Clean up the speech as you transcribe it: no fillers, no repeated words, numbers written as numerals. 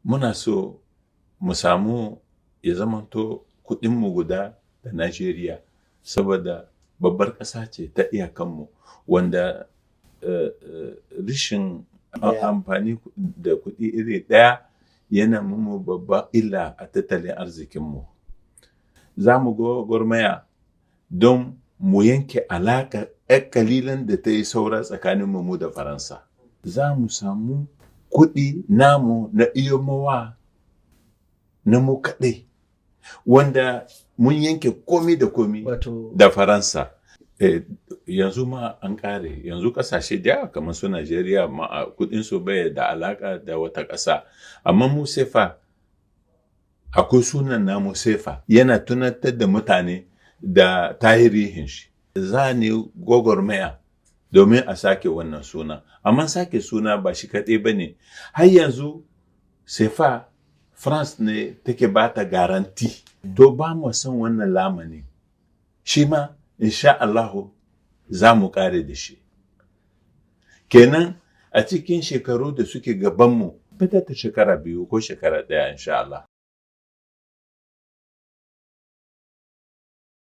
Muna so mu samu ya zamanto kuɗinmu guda da Najeriya, saboda babbar ƙasa ce ta iyakanmu, wanda rishin amfani da kuɗi iri ɗaya yana mumu babba illa a tattalin arzikinmu. Za mu gwagwarmaya don mu yanke alaƙa ‘yar kalilan da ta yi saura tsakanin mu da Faransa. Za mu samu kuɗi namu na iyomowa na mu kaɗai, wanda mun yanke komi da komi da Faransa. Yanzu ma an ƙare, yanzu ƙasashe da yawa kamar su Najeriya ma kuɗinsu bai da alaƙa da wata ƙasa. Amma mu sefa, akwai sunan namu sefa, yana tunatar da mutane da tarihin shi. Za ni gwagwarmaya domin a sake wannan suna. Amma sake suna ba shi kaɗai ba ne. Har yanzu sefa France ne take ba ta garanti. To, ba mu son wannan lamani. Shi ma insha Allahu za mu ƙare da shi. Kenan a cikin shekaru da suke gabanmu, fitar ta shekara 2 ko shekara 1, insha Allah.